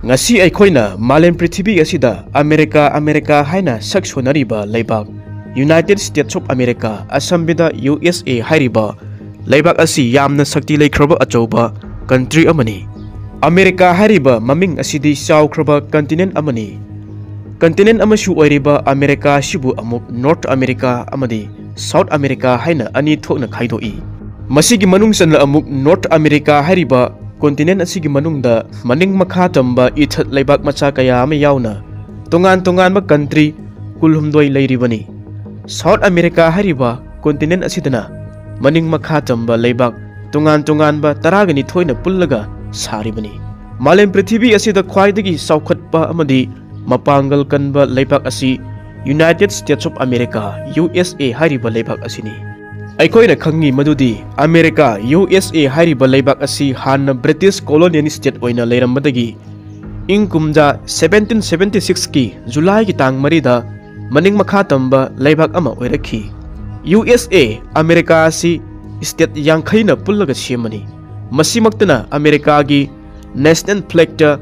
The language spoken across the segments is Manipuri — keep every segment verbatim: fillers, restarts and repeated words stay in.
ꯉꯁꯤ ꯑꯩꯈꯣꯏꯅ ꯃꯥꯂꯦꯝ ꯄ꯭ꯔꯤꯊꯤꯕꯤ ꯑꯁꯤꯗ ꯑꯃꯦꯔꯤꯀꯥ, ꯑꯃꯦꯔꯤꯀꯥ ꯍꯥꯏꯅ ꯁꯛ ꯁꯣꯟꯅꯔꯤꯕ ꯂꯩꯕꯥꯛ United States of America, ꯑꯁꯝꯕꯤꯗ U S A ꯍꯥꯏꯔꯤꯕ ꯂꯩꯕꯥꯛ ꯑꯁꯤ ꯌꯥꯝꯅ ꯁꯛꯇꯤ ꯂꯩꯈ꯭ꯔꯕ ꯑꯆꯧꯕ country ꯑꯃꯅꯤ꯫ ꯑꯃꯦꯔꯤꯀꯥ ꯍꯥꯏꯔꯤꯕ ꯃꯃꯤꯡ ꯑꯁꯤꯗꯤ ꯆꯥꯎꯈ꯭ꯔꯕ continent ꯑꯃꯅꯤ꯫ Continent ꯑꯃꯁꯨ ꯑꯣꯏꯔꯤꯕ ꯑꯃꯦꯔꯤꯀꯥ ꯑꯁꯤꯕꯨ ꯑꯃꯨꯛ North America ꯑꯃꯗꯤ South America ꯍꯥꯏꯅ ꯑꯅꯤ ꯊꯣꯛꯅ ꯈꯥꯏꯗꯣꯛꯏ꯫ ꯃꯁꯤꯒꯤ ꯃꯅꯨꯡ ꯆꯟꯅ ꯑꯃꯨꯛ North America ꯍꯥꯏꯔꯤꯕ continent ꯑꯁꯤꯒꯤ ꯃꯅꯨꯡꯗ ꯃꯅꯤꯡ ꯃꯈꯥ ꯇꯝꯕ ꯏꯊꯠ ꯂꯩꯕꯥꯛ ꯃꯆꯥ ꯀꯌꯥ ꯑꯃ ꯌꯥꯎꯅ ꯇꯣꯉꯥꯟ ꯇꯣꯉꯥꯟꯕ country ꯀꯨꯟꯍꯨꯝꯗꯣꯏ ꯂꯩꯔꯤꯕꯅꯤ꯫ South America ꯍꯥꯏꯔꯤꯕ continent ꯑꯁꯤꯗꯅ ꯃꯅꯤꯡ ꯃꯈꯥ ꯇꯝꯕ ꯂꯩꯕꯥꯛ ꯇꯣꯉꯥꯟ ꯇꯣꯉꯥꯟꯕ ꯇꯔꯥꯒ ꯅꯤꯊꯣꯏꯅ ꯄꯨꯜꯂꯒ ꯁꯥꯔꯤꯕꯅꯤ꯫ ꯃꯥꯂꯦꯝ ꯄ꯭ꯔꯤꯊꯤꯕꯤ ꯑꯁꯤꯗ ꯈ꯭ꯋꯥꯏꯗꯒꯤ ꯆꯥꯎꯈꯠꯄ ꯑꯃꯗꯤ ꯃꯄꯥꯡꯒꯜ ꯀꯟꯕ ꯂꯩꯕꯥꯛ ꯑꯁꯤ United States of America, U S A ꯍꯥꯏꯔꯤꯕ ꯂꯩꯕꯥꯛ ꯑꯁꯤꯅꯤ꯫ ꯑꯩꯈꯣꯏꯅ ꯈꯪꯉꯤ ꯃꯗꯨꯗꯤ ꯑꯃꯦꯔꯤꯀꯥ, U S A ꯍꯥꯏꯔꯤꯕ ꯂꯩꯕꯥꯛ ꯑꯁꯤ ꯍꯥꯟꯅ British colonial state ꯑꯣꯏꯅ ꯂꯩꯔꯝꯕꯗꯒꯤ ꯏꯪ ꯀꯨꯝꯖꯥ seventeen seventy six ꯀꯤ July ꯒꯤ ꯇꯥꯡ ꯃꯔꯤꯗ ꯃꯅꯤꯡ ꯃꯈꯥ ꯇꯝꯕ ꯂꯩꯕꯥꯛ ꯑꯃ ꯑꯣꯏꯔꯛꯈꯤ꯫ U S A, ꯑꯃꯦꯔꯤꯀꯥ ꯑꯁꯤ state ꯌꯥꯡꯈꯩꯅ ꯄꯨꯜꯂꯒ ꯁꯦꯝꯕꯅꯤ꯫ ꯃꯁꯤꯃꯛꯇꯅ ꯑꯃꯦꯔꯤꯀꯥꯒꯤ national flag ꯇ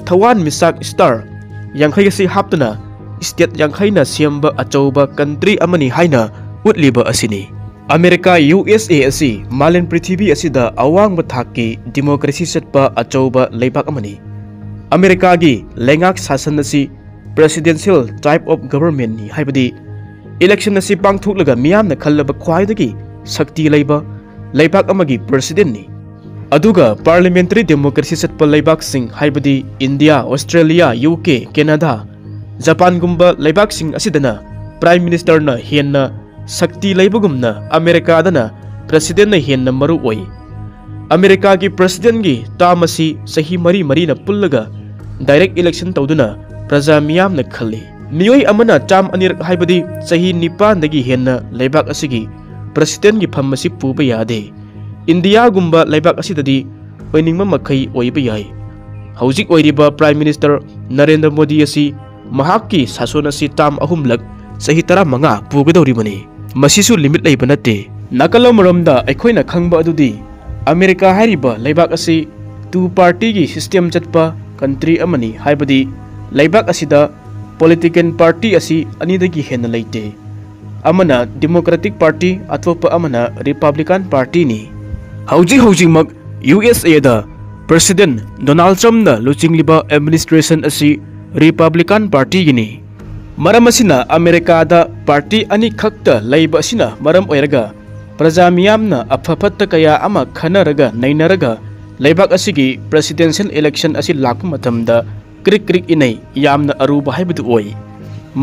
ꯊꯋꯥꯟ ꯃꯤꯆꯥꯛ star ꯌꯥꯡꯈꯩ ꯑꯁꯤ ꯍꯥꯞꯇꯨꯅ state ꯌꯥꯡꯈꯩꯅ ꯁꯦꯝꯕ ꯑꯆꯧꯕ country ꯑꯃꯅꯤ ꯍꯥꯏꯅ ꯎꯠꯂꯤꯕ ꯑꯁꯤꯅꯤ꯫ ꯑꯃꯦꯔꯤꯀꯥ, U S A ꯑꯁꯤ ꯃꯥꯂꯦꯝ ꯄ꯭ꯔꯤꯊꯤꯕꯤ ꯑꯁꯤꯗ ꯑꯋꯥꯡꯕ ꯊꯥꯛꯀꯤ democracy ꯆꯠꯄ ꯑꯆꯧꯕ ꯂꯩꯕꯥꯛ ꯑꯃꯅꯤ꯫ ꯑꯃꯦꯔꯤꯀꯥꯒꯤ ꯂꯩꯉꯥꯛ ꯁꯥꯁꯟ ꯑꯁꯤ presidential type of government ꯅꯤ, ꯍꯥꯏꯕꯗꯤ election ꯑꯁꯤ ꯄꯥꯡꯊꯣꯛꯂꯒ ꯃꯤꯌꯥꯝꯅ ꯈꯜꯂꯕ ꯈ꯭ꯋꯥꯏꯗꯒꯤ ꯁꯛꯇꯤ ꯂꯩꯕ ꯂꯩꯕꯥꯛ ꯑꯃꯒꯤ president ꯅꯤ꯫ ꯑꯗꯨꯒ parliamentary democracy ꯆꯠꯄ ꯂꯩꯕꯥꯛꯁꯤꯡ, ꯍꯥꯏꯕꯗꯤ India, Australia, U K, Canada, ꯖꯄꯥꯟꯒꯨꯝꯕ ꯂꯩꯕꯥꯛꯁꯤꯡ ꯑꯁꯤꯗꯅ prime minister ꯅ ꯍꯦꯟꯅ ꯁꯛꯇꯤ ꯂꯩꯕꯒꯨꯝꯅ ꯑꯃꯦꯔꯤꯀꯥꯗꯅ president ꯅ ꯍꯦꯟꯅ ꯃꯔꯨ ꯑꯣꯏ꯫ ꯑꯃꯦꯔꯤꯀꯥꯒꯤ president ꯒꯤ term ꯑꯁꯤ ꯆꯍꯤ ꯃꯔꯤ ꯃꯔꯤꯅ ꯄꯨꯜꯂꯒ direct election ꯇꯧꯗꯨꯅ ꯄ꯭ꯔꯖꯥ ꯃꯤꯌꯥꯝꯅ ꯈꯜꯂꯤ꯫ ꯃꯤꯑꯣꯏ ꯑꯃꯅ term ꯑꯅꯤꯔꯛ, ꯍꯥꯏꯕꯗꯤ ꯆꯍꯤ ꯅꯤꯄꯥꯟꯗꯒꯤ ꯍꯦꯟꯅ ꯂꯩꯕꯥꯛ ꯑꯁꯤꯒꯤ president ꯒꯤ ꯐꯝ ꯑꯁꯤ ꯄꯨꯕ ꯌꯥꯗꯦ꯫ ꯏꯟꯗꯤꯌꯥꯒꯨꯝꯕ ꯂꯩꯕꯥꯛ ꯑꯁꯤꯗꯗꯤ ꯑꯣꯏꯅꯤꯡꯕ ꯃꯈꯩ ꯑꯣꯏꯕ ꯌꯥꯏ꯫ ꯍꯧꯖꯤꯛ ꯑꯣꯏꯔꯤꯕ prime minister ꯅꯔꯦꯟꯗ꯭ꯔ ꯃꯣꯗꯤ ꯑꯁꯤ ꯃꯍꯥꯛꯀꯤ ꯁꯥꯁꯣꯟ ꯑꯁꯤ term ꯑꯍꯨꯝꯂꯛ, ꯆꯍꯤ ꯇꯔꯥꯃꯉꯥ ꯄꯨꯒꯗꯧꯔꯤꯕꯅꯤ꯫ ꯃꯁꯤꯁꯨ limit ꯂꯩꯕ ꯅꯠꯇꯦ꯫ ꯅꯥꯀꯜ ꯑꯃꯔꯣꯝꯗ ꯑꯩꯈꯣꯏꯅ ꯈꯪꯕ ꯑꯗꯨꯗꯤ ꯑꯃꯦꯔꯤꯀꯥ ꯍꯥꯏꯔꯤꯕ ꯂꯩꯕꯥꯛ ꯑꯁꯤ two party ꯒꯤ system ꯆꯠꯄ country ꯑꯃꯅꯤ, ꯍꯥꯏꯕꯗꯤ ꯂꯩꯕꯥꯛ ꯑꯁꯤꯗ political party ꯑꯁꯤ ꯑꯅꯤꯗꯒꯤ ꯍꯦꯟꯅ ꯂꯩꯇꯦ꯫ ꯑꯃꯅ Democratic Party, ꯑꯇꯣꯞꯄ ꯑꯃꯅ Republican Partyꯅꯤ꯫ ꯍꯧꯖꯤꯛ ꯍꯧꯖꯤꯛꯃꯛ ꯌꯨ ꯑꯦꯁ ꯑꯦꯗ President Donald Trumpꯅ ꯂꯨꯆꯤꯡꯂꯤꯕ administration ꯑꯁꯤ Republican Partyꯒꯤꯅꯤ꯫ ꯃꯔꯝ ꯑꯁꯤꯅ ꯑꯃꯦꯔꯤꯀꯥꯗ party ꯑꯅꯤꯈꯛꯇ ꯂꯩꯕ ꯑꯁꯤꯅ ꯃꯔꯝ ꯑꯣꯏꯔꯒ ꯄ꯭ꯔꯖꯥ ꯃꯤꯌꯥꯝꯅ ꯑꯐ ꯐꯠꯇ ꯀꯌꯥ ꯑꯃ ꯈꯟꯅꯔꯒ ꯅꯩꯅꯔꯒ ꯂꯩꯕꯥꯛ ꯑꯁꯤꯒꯤ presidential election ꯑꯁꯤ ꯂꯥꯛꯄ ꯃꯇꯝꯗ ꯀ꯭ꯔꯤꯛ ꯀ꯭ꯔꯤꯛ ꯏꯅꯩ, ꯌꯥꯝꯅ ꯑꯔꯨꯕ ꯍꯥꯏꯕꯗꯨ ꯑꯣꯏ꯫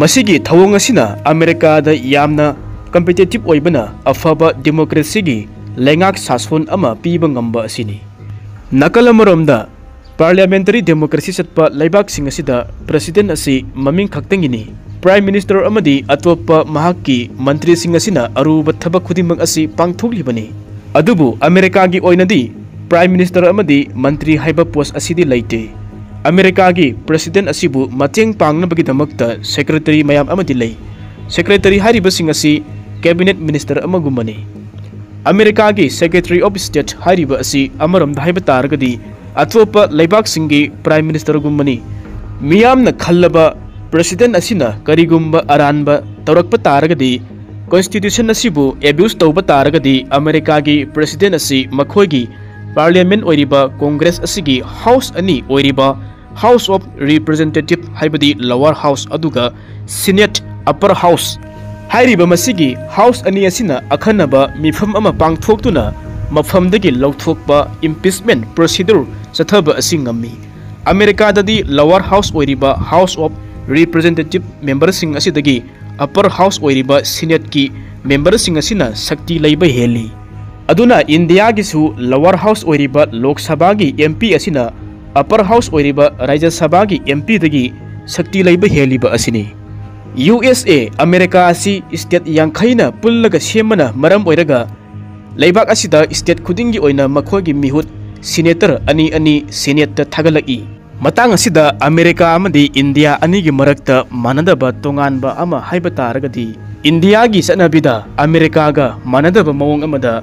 ꯃꯁꯤꯒꯤ ꯊꯧꯑꯣꯡ ꯑꯁꯤꯅ ꯑꯃꯦꯔꯤꯀꯥꯗ ꯌꯥꯝꯅ competitive ꯑꯣꯏꯕꯅ ꯑꯐꯕ democracyꯒꯤ ꯂꯩꯉꯥꯛ ꯁꯥꯁꯣꯟ ꯑꯃ ꯄꯤꯕ ꯉꯝꯕ ꯑꯁꯤꯅꯤ꯫ ꯅꯥꯀꯜ ꯑꯃꯔꯣꯝꯗ, parliamentary democracy ꯆꯠꯄ ꯂꯩꯕꯥꯛꯁꯤꯡ ꯑꯁꯤꯗ president ꯑꯁꯤ ꯃꯃꯤꯡ ꯈꯛꯇꯪꯒꯤꯅꯤ꯫ Prime Minister ꯑꯃꯗꯤ ꯑꯇꯣꯞꯄ ꯃꯍꯥꯛꯀꯤ ꯃꯟꯇ꯭ꯔꯤꯁꯤꯡ ꯑꯁꯤꯅ ꯑꯔꯨꯕ ꯊꯕꯛ ꯈꯨꯗꯤꯡꯃꯛ ꯑꯁꯤ ꯄꯥꯡꯊꯣꯛꯂꯤꯕꯅꯤ꯫ ꯑꯗꯨꯕꯨ ꯑꯃꯦꯔꯤꯀꯥꯒꯤ ꯑꯣꯏꯅꯗꯤ Prime Minister ꯑꯃꯗꯤ ꯃꯟꯇ꯭ꯔꯤ ꯍꯥꯏꯕ post ꯑꯁꯤꯗꯤ ꯂꯩꯇꯦ꯫ ꯑꯃꯦꯔꯤꯀꯥꯒꯤ president ꯑꯁꯤꯕꯨ ꯃꯇꯦꯡ ꯄꯥꯡꯅꯕꯒꯤꯗꯃꯛꯇ secretary ꯃꯌꯥꯝ ꯑꯃꯗꯤ ꯂꯩ꯫ Secretary ꯍꯥꯏꯔꯤꯕꯁꯤꯡ ꯑꯁꯤ cabinet minister ꯑꯃꯒꯨꯝꯕꯅꯤ꯫ ꯑꯃꯦꯔꯤꯀꯥꯒꯤ Secretary of State ꯍꯥꯏꯔꯤꯕ ꯑꯁꯤ ꯑꯃꯔꯣꯝꯗ ꯍꯥꯏꯕ ꯇꯥꯔꯒꯗꯤ ꯑꯇꯣꯞꯄ ꯂꯩꯕꯥꯛꯁꯤꯡꯒꯤ Prime Ministerꯒꯨꯝꯕꯅꯤ꯫ ꯃꯤꯌꯥꯝꯅ ꯈꯜꯂꯕ president ꯑꯁꯤꯅ ꯀꯔꯤꯒꯨꯝꯕ ꯑꯔꯥꯟꯕ ꯇꯧꯔꯛꯄ ꯇꯥꯔꯒꯗꯤ, constitution ꯑꯁꯤꯕꯨ abuse ꯇꯧꯕ ꯇꯥꯔꯒꯗꯤ, ꯑꯃꯦꯔꯤꯀꯥꯒꯤ president ꯑꯁꯤ ꯃꯈꯣꯏꯒꯤ parliament ꯑꯣꯏꯔꯤꯕ Congress ꯑꯁꯤꯒꯤ house ꯑꯅꯤ ꯑꯣꯏꯔꯤꯕ House of Representative ꯍꯥꯏꯕꯗꯤ lower house ꯑꯗꯨꯒ Senate upper house ꯍꯥꯏꯔꯤꯕ ꯃꯁꯤꯒꯤ house ꯑꯅꯤ ꯑꯁꯤꯅ ꯑꯈꯟꯅꯕ ꯃꯤꯐꯝ ꯑꯃ ꯄꯥꯡꯊꯣꯛꯇꯨꯅ ꯃꯐꯝꯗꯒꯤ ꯂꯧꯊꯣꯛꯄ impeachment procedure ꯆꯠꯊꯕ ꯑꯁꯤ ꯉꯝꯃꯤ꯫ ꯑꯃꯦꯔꯤꯀꯥꯗꯗꯤ lower house ꯑꯣꯏꯔꯤꯕ House of Representative memberꯁꯤꯡ ꯑꯁꯤꯗꯒꯤ upper house ꯑꯣꯏꯔꯤꯕ Senateꯀꯤ memberꯁꯤꯡ ꯑꯁꯤꯅ ꯁꯛꯇꯤ ꯂꯩꯕ ꯍꯦꯜꯂꯤ꯫ ꯑꯗꯨꯅ ꯏꯟꯗꯤꯌꯥꯒꯤꯁꯨ lower house ꯑꯣꯏꯔꯤꯕ Lok Sabhaꯒꯤ M P ꯑꯁꯤꯅ upper house ꯑꯣꯏꯔꯤꯕ Rajya Sabhaꯒꯤ M Pꯗꯒꯤ ꯁꯛꯇꯤ ꯂꯩꯕ ꯍꯦꯜꯂꯤꯕ ꯑꯁꯤꯅꯤ꯫ U S A, ꯑꯃꯦꯔꯤꯀꯥ ꯑꯁꯤ state ꯌꯥꯡꯈꯩꯅ ꯄꯨꯜꯂꯒ ꯁꯦꯝꯕꯅ ꯃꯔꯝ ꯑꯣꯏꯔꯒ ꯂꯩꯕꯥꯛ ꯑꯁꯤꯗ state ꯈꯨꯗꯤꯡꯒꯤ ꯑꯣꯏꯅ ꯃꯈꯣꯏꯒꯤ ꯃꯤꯍꯨꯠ senator ꯑꯅꯤ ꯑꯅꯤ Senateꯇ ꯊꯥꯒꯠꯂꯛꯏ꯫ ꯃꯇꯥꯡ ꯑꯁꯤꯗ ꯑꯃꯦꯔꯤꯀꯥ ꯑꯃꯗꯤ ꯏꯟꯗꯤꯌꯥ ꯑꯅꯤꯒꯤ ꯃꯔꯛꯇ ꯃꯥꯟꯅꯗꯕ ꯇꯣꯉꯥꯟꯕ ꯑꯃ ꯍꯥꯏꯕ ꯇꯥꯔꯒꯗꯤ, ꯏꯟꯗꯤꯌꯥꯒꯤ ꯆꯠꯅꯕꯤꯗ ꯑꯃꯦꯔꯤꯀꯥꯒ ꯃꯥꯟꯅꯗꯕ ꯃꯑꯣꯡ ꯑꯃꯗ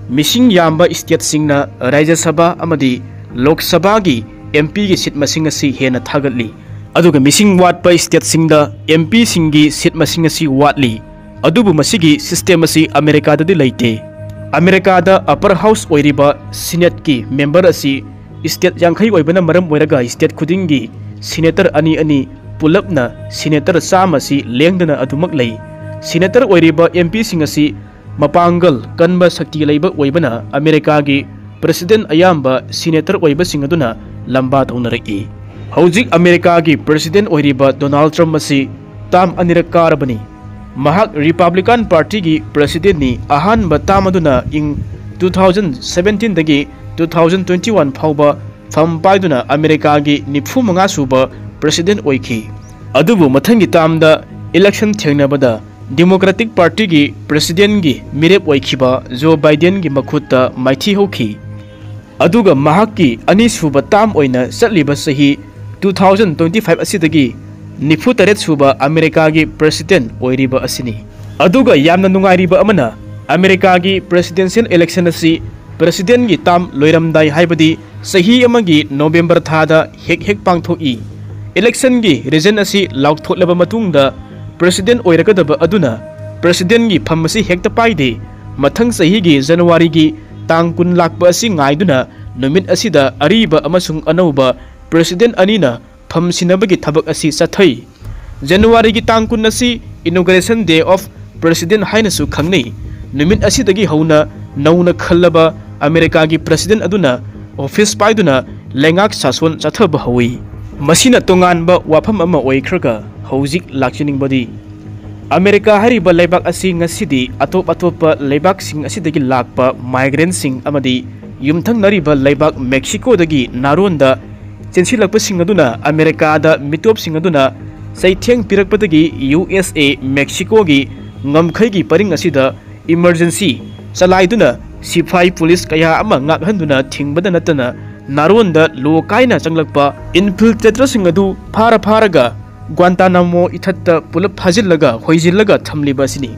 ꯃꯤꯁꯤꯡ ꯌꯥꯝꯕ stateꯁꯤꯡꯅ Rajya Sabha ꯑꯃꯗꯤ Lok Sabhaꯒꯤ M Pꯒꯤ seat ꯃꯁꯤꯡ ꯑꯁꯤ ꯍꯦꯟꯅ ꯊꯥꯒꯠꯂꯤ꯫ ꯑꯗꯨꯒ ꯃꯤꯁꯤꯡ ꯋꯥꯠꯄ stateꯁꯤꯡꯗ M Pꯁꯤꯡꯒꯤ seat ꯃꯁꯤꯡ ꯑꯁꯤ ꯋꯥꯠꯂꯤ꯫ ꯑꯗꯨꯕꯨ ꯃꯁꯤꯒꯤ system ꯑꯁꯤ ꯑꯃꯦꯔꯤꯀꯥꯗꯗꯤ ꯂꯩꯇꯦ꯫ ꯑꯃꯦꯔꯤꯀꯥꯗ upper house ꯑꯣꯏꯔꯤꯕ Senateꯀꯤ member ꯑꯁꯤ state ꯌꯥꯡꯈꯩ ꯑꯣꯏꯕꯅ ꯃꯔꯝ ꯑꯣꯏꯔꯒ state ꯈꯨꯗꯤꯡꯒꯤ senator ꯑꯅꯤ ꯑꯅꯤ, ꯄꯨꯂꯞꯅ senator ꯆꯥꯝꯃ ꯑꯁꯤ ꯂꯦꯡꯗꯅ ꯑꯗꯨꯃꯛ ꯂꯩ꯫ Senator ꯑꯣꯏꯔꯤꯕ M Pꯁꯤꯡ ꯑꯁꯤ ꯃꯄꯥꯡꯒꯜ ꯀꯟꯕ ꯁꯛꯇꯤ ꯂꯩꯕ ꯑꯣꯏꯕꯅ ꯑꯃꯦꯔꯤꯀꯥꯒꯤ president ꯑꯌꯥꯝꯕ senator ꯑꯣꯏꯕꯁꯤꯡ ꯑꯗꯨꯅ ꯂꯝꯕꯥ ꯇꯧꯅꯔꯛꯏ꯫ ꯍꯧꯖꯤꯛ ꯑꯃꯦꯔꯤꯀꯥꯒꯤ president ꯑꯣꯏꯔꯤꯕ Donald Trump ꯑꯁꯤ term ꯑꯅꯤꯔꯛ ꯀꯥꯔꯕꯅꯤ꯫ ꯃꯍꯥꯛ Republican Partyꯒꯤ presidentꯅꯤ꯫ ꯑꯍꯥꯟꯕ term ꯑꯗꯨꯅ ꯏꯪ two thousand seventeenꯗꯒꯤ two thousand twenty one ꯐꯥꯎꯕ ꯐꯝ ꯄꯥꯏꯗꯨꯅ ꯑꯃꯦꯔꯤꯀꯥꯒꯤ ꯅꯤꯐꯨ ꯃꯉꯥ ꯁꯨꯕ president ꯑꯣꯏꯈꯤ꯫ ꯑꯗꯨꯕꯨ ꯃꯊꯪꯒꯤ termꯗ election ꯊꯦꯡꯅꯕꯗ Democratic Partyꯒꯤ presidentꯒꯤ ꯃꯤꯔꯦꯞ ꯑꯣꯏꯈꯤꯕ Joe Bidenꯒꯤ ꯃꯈꯨꯠꯇ ꯃꯥꯏꯊꯤ ꯍꯧꯈꯤ꯫ ꯑꯗꯨꯒ ꯃꯍꯥꯛꯀꯤ ꯑꯅꯤꯁꯨꯕ term ꯑꯣꯏꯅ ꯆꯠꯂꯤꯕ ꯆꯍꯤ two thousand twenty five ꯑꯁꯤꯗꯒꯤ ꯅꯤꯐꯨ ꯇꯔꯦꯠ ꯁꯨꯕ ꯑꯃꯦꯔꯤꯀꯥꯒꯤ president ꯑꯣꯏꯔꯤꯕ ꯑꯁꯤꯅꯤ꯫ ꯑꯗꯨꯒ ꯌꯥꯝꯅ ꯅꯨꯡꯉꯥꯏꯔꯤꯕ ꯑꯃꯅ, ꯑꯃꯦꯔꯤꯀꯥꯒꯤ presidential election ꯑꯁꯤ presidentꯒꯤ term ꯂꯣꯏꯔꯝꯗꯥꯏ, ꯍꯥꯏꯕꯗꯤ ꯆꯍꯤ ꯑꯃꯒꯤ November ꯊꯥꯗ ꯍꯦꯛ ꯍꯦꯛ ꯄꯥꯡꯊꯣꯛꯏ꯫ Electionꯒꯤ result ꯑꯁꯤ ꯂꯥꯎꯊꯣꯛꯂꯕ ꯃꯇꯨꯡꯗ president ꯑꯣꯏꯔꯒꯗꯕ ꯑꯗꯨꯅ presidentꯒꯤ ꯐꯝ ꯑꯁꯤ ꯍꯦꯛꯇ ꯄꯥꯏꯗꯦ꯫ ꯃꯊꯪ ꯆꯍꯤꯒꯤ Januaryꯒꯤ ꯇꯥꯡ ꯀꯨꯟ ꯂꯥꯛꯄ ꯑꯁꯤ ꯉꯥꯏꯗꯨꯅ ꯅꯨꯃꯤꯠ ꯑꯁꯤꯗ ꯑꯔꯤꯕ ꯑꯃꯁꯨꯡ ꯑꯅꯧꯕ president ꯑꯅꯤꯅ ꯐꯝ ꯁꯤꯟꯅꯕꯒꯤ ꯊꯕꯛ ꯑꯁꯤ ꯆꯠꯊꯩ꯫ Januaryꯒꯤ ꯇꯥꯡ ꯀꯨꯟ ꯑꯁꯤ Inauguration Day of President ꯍꯥꯏꯅꯁꯨ ꯈꯪꯅꯩ꯫ ꯅꯨꯃꯤꯠ ꯑꯁꯤꯗꯒꯤ ꯍꯧꯅ ꯅꯧꯅ ꯈꯜꯂꯕ ꯑꯃꯦꯔꯤꯀꯥꯒꯤ president ꯑꯗꯨꯅ office ꯄꯥꯏꯗꯨꯅ ꯂꯩꯉꯥꯛ ꯁꯥꯁꯣꯟ ꯆꯠꯊꯕ ꯍꯧꯏ꯫ ꯃꯁꯤꯅ ꯇꯣꯉꯥꯟꯕ ꯋꯥꯐꯝ ꯑꯃ ꯑꯣꯏꯈ꯭ꯔꯒ, ꯍꯧꯖꯤꯛ ꯂꯥꯛꯆꯅꯤꯡꯕꯗꯤ, ꯑꯃꯦꯔꯤꯀꯥ ꯍꯥꯏꯔꯤꯕ ꯂꯩꯕꯥꯛ ꯑꯁꯤ ꯉꯁꯤꯗꯤ ꯑꯇꯣꯞ ꯑꯇꯣꯞꯄ ꯂꯩꯕꯥꯛꯁꯤꯡ ꯑꯁꯤꯗꯒꯤ ꯂꯥꯛꯄ migrantꯁꯤꯡ ꯑꯃꯗꯤ ꯌꯨꯝꯊꯪꯅꯔꯤꯕ ꯂꯩꯕꯥꯛ Mexicoꯗꯒꯤ ꯅꯥꯔꯣꯟꯗ ꯆꯦꯟꯁꯤꯜꯂꯛꯄꯁꯤꯡ ꯑꯗꯨꯅ ꯑꯃꯦꯔꯤꯀꯥꯗ ꯃꯤꯇꯣꯞꯁꯤꯡ ꯑꯗꯨꯅ ꯆꯩꯊꯦꯡ ꯄꯤꯔꯛꯄꯗꯒꯤ U S A Mexicoꯒꯤ ꯉꯝꯈꯩꯒꯤ ꯄꯔꯤꯡ ꯑꯁꯤꯗ emergency ꯆꯂꯥꯏꯗꯨꯅ ꯁꯤꯐꯥꯏ police ꯀꯌꯥ ꯑꯃ ꯉꯥꯛꯍꯟꯗꯨꯅ ꯊꯤꯡꯕꯗ ꯅꯠꯇꯅ ꯅꯥꯔꯣꯟꯗ ꯂꯣ ꯀꯥꯏꯅ ꯆꯪꯂꯛꯄ infiltratorꯁꯤꯡ ꯑꯗꯨ ꯐꯥꯔ ꯐꯥꯔꯒ Guantanamo ꯏꯊꯠꯇ ꯄꯨꯂꯞ ꯐꯥꯖꯤꯜꯂꯒ ꯍꯣꯏꯖꯤꯜꯂꯒ ꯊꯝꯂꯤꯕ ꯑꯁꯤꯅꯤ꯫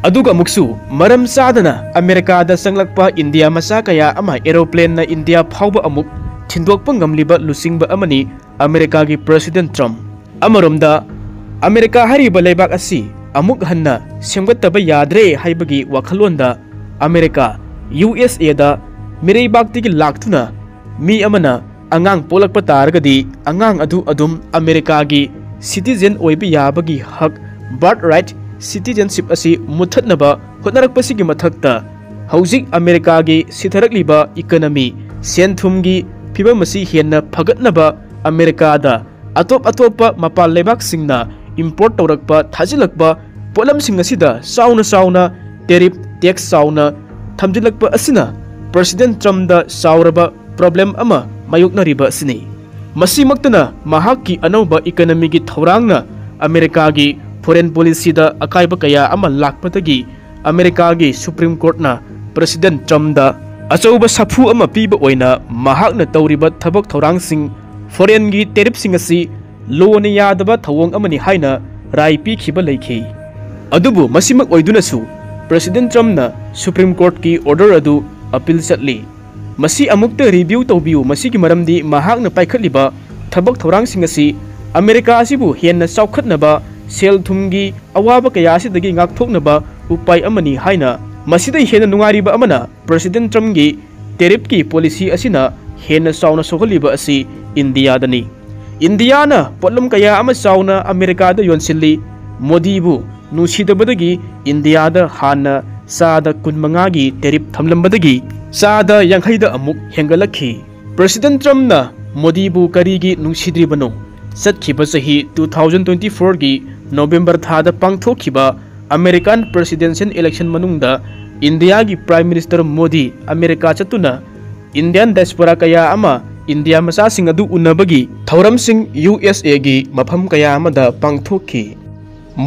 ꯑꯗꯨꯒ ꯑꯃꯨꯛꯁꯨ ꯃꯔꯝ ꯆꯥꯗꯅ ꯑꯃꯦꯔꯤꯀꯥꯗ ꯆꯪꯂꯛꯄ ꯏꯟꯗꯤꯌꯥ ꯃꯆꯥ ꯀꯌꯥ ꯑꯃ aeroplaneꯅ ꯏꯟꯗꯤꯌꯥ ꯐꯥꯎꯕ ꯑꯃꯨꯛ ꯊꯤꯟꯗꯣꯛꯄ ꯉꯝꯂꯤꯕ ꯂꯨꯆꯤꯡꯕ ꯑꯃꯅꯤ ꯑꯃꯦꯔꯤꯀꯥꯒꯤ ꯄ꯭ꯔꯦꯁꯤꯗꯦꯟꯠ ꯇ꯭ꯔꯝꯞ꯫ ꯑꯃꯔꯣꯝꯗ, ꯑꯃꯦꯔꯤꯀꯥ ꯍꯥꯏꯔꯤꯕ ꯂꯩꯕꯥꯛ ꯑꯁꯤ ꯑꯃꯨꯛ ꯍꯟꯅ ꯁꯦꯝꯒꯠꯇꯕ ꯌꯥꯗ꯭ꯔꯦ ꯍꯥꯏꯕꯒꯤ ꯋꯥꯈꯜꯂꯣꯟꯗ ꯑꯃꯦꯔꯤꯀꯥ, ꯌꯨ ꯑꯦꯁ ꯑꯦꯗ ꯃꯤꯔꯩꯕꯥꯛꯇꯒꯤ ꯂꯥꯛꯇꯨꯅ ꯃꯤ ꯑꯃꯅ ꯑꯉꯥꯡ ꯄꯣꯛꯂꯛꯄ ꯇꯥꯔꯒꯗꯤ ꯑꯉꯥꯡ ꯑꯗꯨ ꯑꯗꯨꯝ ꯑꯃꯦꯔꯤꯀꯥꯒꯤ ꯁꯤꯇꯤꯖꯦꯟ ꯑꯣꯏꯕ ꯌꯥꯕꯒꯤ ꯍꯛ, ꯕꯥꯔꯠ ꯔꯥꯏꯠ ꯁꯤꯇꯤꯖꯦꯟꯁꯤꯞ ꯑꯁꯤ ꯃꯨꯠꯊꯠꯅꯕ ꯍꯣꯠꯅꯔꯛꯄꯁꯤꯒꯤ ꯃꯊꯛꯇ, ꯍꯧꯖꯤꯛ ꯑꯃꯦꯔꯤꯀꯥꯒꯤ ꯁꯤꯊꯔꯛꯂꯤꯕ ꯏꯀꯅꯃꯤ, ꯁꯦꯟ ꯊꯨꯝꯒꯤ ꯐꯤꯕꯝ ꯑꯁꯤ ꯍꯦꯟꯅ ꯐꯒꯠꯅꯕ ꯑꯃꯦꯔꯤꯀꯥꯗ ꯑꯇꯣꯞ ꯑꯇꯣꯞꯄ ꯃꯄꯥꯟ ꯂꯩꯕꯥꯛꯁꯤꯡꯅ ꯏꯝꯄꯣꯔꯠ ꯇꯧꯔꯛꯄ, ꯊꯥꯖꯤꯜꯂꯛꯄ ꯄꯣꯠꯂꯝꯁꯤꯡ ꯑꯁꯤꯗ ꯆꯥꯎꯅ ꯆꯥꯎꯅ ꯇꯦꯔꯤꯞ, ꯇꯦꯛꯁ ꯆꯥꯎꯅ ꯊꯝꯖꯤꯜꯂꯛꯄ ꯑꯁꯤꯅ ꯄ꯭ꯔꯦꯁꯤꯗꯦꯟꯠ ꯇ꯭ꯔꯝꯞꯗ ꯆꯥꯎꯔꯕ ꯄ꯭ꯔꯣꯕ꯭ꯂꯦꯝ ꯑꯃ ꯃꯥꯌꯣꯛꯅꯔꯤꯕ ꯑꯁꯤꯅꯤ꯫ ꯃꯁꯤꯃꯛꯇꯅ ꯃꯍꯥꯛꯀꯤ ꯑꯅꯧꯕ ꯏꯀꯅꯃꯤꯒꯤ ꯊꯧꯔꯥꯡꯅ ꯑꯃꯦꯔꯤꯀꯥꯒꯤ ꯐꯣꯔꯦꯟ ꯄꯣꯂꯤꯁꯤꯗ ꯑꯀꯥꯏꯕ ꯀꯌꯥ ꯑꯃ ꯂꯥꯛꯄꯗꯒꯤ ꯑꯃꯦꯔꯤꯀꯥꯒꯤ ꯁꯨꯄ꯭ꯔꯤꯝ ꯀꯣꯔꯠꯅ ꯄ꯭ꯔꯦꯁꯤꯗꯦꯟꯠ ꯇ꯭ꯔꯝꯞꯗ ꯑꯆꯧꯕ ꯁꯥꯐꯨ ꯑꯃ ꯄꯤꯕ ꯑꯣꯏꯅ ꯃꯍꯥꯛꯅ ꯇꯧꯔꯤꯕ ꯊꯕꯛ ꯊꯧꯔꯥꯡꯁꯤꯡ, ꯐꯣꯔꯦꯟꯒꯤ ꯇꯦꯔꯤꯞꯁꯤꯡ ꯑꯁꯤ ꯂꯣꯅ ꯌꯥꯗꯕ ꯊꯧꯑꯣꯡ ꯑꯃꯅꯤ ꯍꯥꯏꯅ ꯔꯥꯏ ꯄꯤꯈꯤꯕ ꯂꯩꯈꯤ꯫ ꯑꯗꯨꯕꯨ ꯃꯁꯤꯃꯛ ꯑꯣꯏꯗꯨꯅꯁꯨ ꯄ꯭ꯔꯦꯁꯤꯗꯦꯟꯠ ꯇ꯭ꯔꯝꯞꯅ ꯁꯨꯄ꯭ꯔꯤꯝ ꯀꯣꯔꯠꯀꯤ ꯑꯣꯔꯗꯔ ꯑꯗꯨ ꯑꯄꯤꯜ ꯆꯠꯂꯤ꯫ ꯃꯁꯤ ꯑꯃꯨꯛꯇ ꯔꯤꯚ꯭ꯌꯨ ꯇꯧꯕꯤꯌꯨ, ꯃꯁꯤꯒꯤ ꯃꯔꯝꯗꯤ ꯃꯍꯥꯛꯅ ꯄꯥꯏꯈꯠꯂꯤꯕ ꯊꯕꯛ ꯊꯧꯔꯥꯡꯁꯤꯡ ꯑꯁꯤ ꯑꯃꯦꯔꯤꯀꯥ ꯑꯁꯤꯕꯨ ꯍꯦꯟꯅ ꯆꯥꯎꯈꯠꯅꯕ, ꯁꯦꯜ ꯊꯨꯝꯒꯤ ꯑꯋꯥꯕ ꯀꯌꯥ ꯑꯁꯤꯗꯒꯤ ꯉꯥꯛꯊꯣꯛꯅꯕ ꯎꯄꯥꯏ ꯑꯃꯅꯤ ꯍꯥꯏꯅ꯫ ꯃꯁꯤꯗꯩ ꯍꯦꯟꯅ ꯅꯨꯡꯉꯥꯏꯔꯤꯕ ꯑꯃꯅ, ꯄ꯭ꯔꯦꯁꯤꯗꯦꯟꯠ ꯇ꯭ꯔꯝꯞꯀꯤ ꯇꯦꯔꯤꯞꯀꯤ ꯄꯣꯂꯤꯁꯤ ꯑꯁꯤꯅ ꯍꯦꯟꯅ ꯆꯥꯎꯅ ꯁꯣꯛꯍꯜꯂꯤꯕ ꯑꯁꯤ ꯏꯟꯗꯤꯌꯥꯗꯅꯤ꯫ ꯏꯟꯗꯤꯌꯥꯅ ꯄꯣꯠꯂꯝ ꯀꯌꯥ ꯑꯃ ꯆꯥꯎꯅ ꯑꯃꯦꯔꯤꯀꯥꯗ ꯌꯣꯟꯁꯤꯜꯂꯤ꯫ ꯃꯣꯗꯤꯕꯨ ꯅꯨꯡꯁꯤꯗꯕꯗꯒꯤ ꯏꯟꯗꯤꯌꯥꯗ ꯍꯥꯟꯅ ꯆꯥꯗ ꯀꯨꯟꯃꯉꯥꯒꯤ ꯇꯦꯔꯤꯞ ꯊꯝꯂꯝꯕꯗꯒꯤ ꯆꯥꯗ ꯌꯥꯡꯈꯩꯗ ꯑꯃꯨꯛ ꯍꯦꯟꯒꯠꯂꯛꯈꯤ꯫ ꯄ꯭ꯔꯦꯁꯤꯗꯦꯟꯠ ꯇ꯭ꯔꯝꯞꯅ ꯃꯣꯗꯤꯕꯨ ꯀꯔꯤꯒꯤ ꯅꯨꯡꯁꯤꯗ꯭ꯔꯤꯕꯅꯣ? ꯆꯠꯈꯤꯕ ꯆꯍꯤ two thousand twenty fourꯒꯤ ꯅꯣꯕꯦꯝꯕꯔ ꯊꯥꯗ ꯄꯥꯡꯊꯣꯛꯈꯤꯕ ꯑꯃꯦꯔꯤꯀꯥꯟ ꯄ꯭ꯔꯦꯁꯤꯗꯦꯟꯁꯤꯌꯦꯜ ꯏꯂꯦꯛꯁꯟ ꯃꯅꯨꯡꯗ ꯏꯟꯗꯤꯌꯥꯒꯤ ꯄ꯭ꯔꯥꯏꯝ ꯃꯤꯅꯤꯁꯇꯔ ꯃꯣꯗꯤ ꯑꯃꯦꯔꯤꯀꯥ ꯆꯠꯇꯨꯅ ꯏꯟꯗꯤꯌꯥꯟ ꯗꯥꯏꯁꯄꯣꯔꯥ ꯀꯌꯥ ꯑꯃ ꯏꯟꯗꯤꯌꯥ ꯃꯆꯥꯁꯤꯡ ꯑꯗꯨ ꯎꯅꯕꯒꯤ ꯊꯧꯔꯝꯁꯤꯡ ꯌꯨ ꯑꯦꯁ ꯑꯦꯒꯤ ꯃꯐꯝ ꯀꯌꯥ ꯑꯃꯗ ꯄꯥꯡꯊꯣꯛꯈꯤ꯫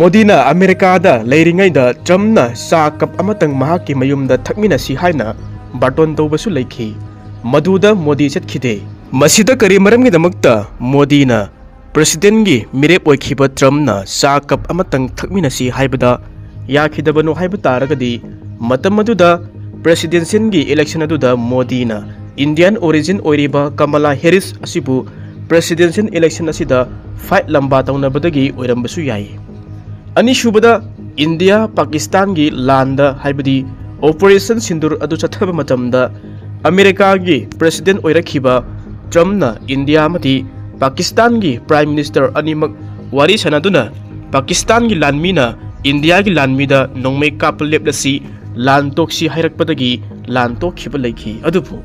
ꯃꯣꯗꯤꯅ ꯑꯃꯦꯔꯤꯀꯥꯗ ꯂꯩꯔꯤꯉꯩꯗ ꯇ꯭ꯔꯝꯞꯅ ꯆꯥ ꯀꯞ ꯑꯃꯇꯪ ꯃꯍꯥꯛꯀꯤ ꯃꯌꯨꯝꯗ ꯊꯛꯃꯤꯟꯅꯁꯤ ꯍꯥꯏꯅ ꯕꯥꯔꯇꯣꯟ ꯇꯧꯕꯁꯨ ꯂꯩꯈꯤ꯫ ꯃꯗꯨꯗ ꯃꯣꯗꯤ ꯆꯠꯈꯤꯗꯦ꯫ ꯃꯁꯤꯗ ꯀꯔꯤ ꯃꯔꯝꯒꯤꯗꯃꯛꯇ ꯃꯣꯗꯤꯅ ꯄ꯭ꯔꯦꯁꯤꯗꯦꯟꯠꯀꯤ ꯃꯤꯔꯦꯞ ꯑꯣꯏꯈꯤꯕ ꯇ꯭ꯔꯝꯞꯅ ꯆꯥ ꯀꯞ ꯑꯃꯇꯪ ꯊꯛꯃꯤꯟꯅꯁꯤ ꯍꯥꯏꯕꯗ ꯌꯥꯈꯤꯗꯕꯅꯣ ꯍꯥꯏꯕ ꯇꯥꯔꯒꯗꯤ, ꯃꯇꯝ ꯑꯗꯨꯗ ꯄ꯭ꯔꯦꯁꯤꯗꯦꯟꯁꯤꯌꯦꯜꯒꯤ ꯏꯂꯦꯛꯁꯟ ꯑꯗꯨꯗ ꯃꯣꯗꯤꯅ Indian origin ꯑꯣꯏꯔꯤꯕ ꯀꯃꯂꯥ ꯍꯦꯔꯤꯁ ꯑꯁꯤꯕꯨ presidential election ꯑꯁꯤꯗ fight ꯂꯝꯕꯥ ꯇꯧꯅꯕꯗꯒꯤ ꯑꯣꯏꯔꯝꯕꯁꯨ ꯌꯥꯏ꯫ ꯑꯅꯤꯁꯨꯕꯗ, ꯏꯟꯗꯤꯌꯥ ꯄꯥꯀꯤꯁꯇꯥꯟꯒꯤ ꯂꯥꯟꯗ, ꯍꯥꯏꯕꯗꯤ Operation Sindoor ꯑꯗꯨ ꯆꯠꯊꯕ ꯃꯇꯝꯗ ꯑꯃꯦꯔꯤꯀꯥꯒꯤ president ꯑꯣꯏꯔꯛꯈꯤꯕ ꯇ꯭ꯔꯝꯞꯅ ꯏꯟꯗꯤꯌꯥ ꯑꯃꯗꯤ ꯄꯥꯀꯤꯁꯇꯥꯟꯒꯤ prime minister ꯑꯅꯤꯃꯛ ꯋꯥꯔꯤ ꯁꯥꯟꯅꯗꯨꯅ ꯄꯥꯀꯤꯁꯇꯥꯟꯒꯤ ꯂꯥꯟꯃꯤꯅ ꯏꯟꯗꯤꯌꯥꯒꯤ ꯂꯥꯟꯃꯤꯗ ꯅꯣꯡꯃꯩ ꯀꯥꯞꯄ ꯂꯦꯞꯂꯁꯤ, ꯂꯥꯟ ꯇꯣꯛꯁꯤ ꯍꯥꯏꯔꯛꯄꯗꯒꯤ ꯂꯥꯟ ꯇꯣꯛꯈꯤꯕ ꯂꯩꯈꯤ꯫ ꯑꯗꯨꯕꯨ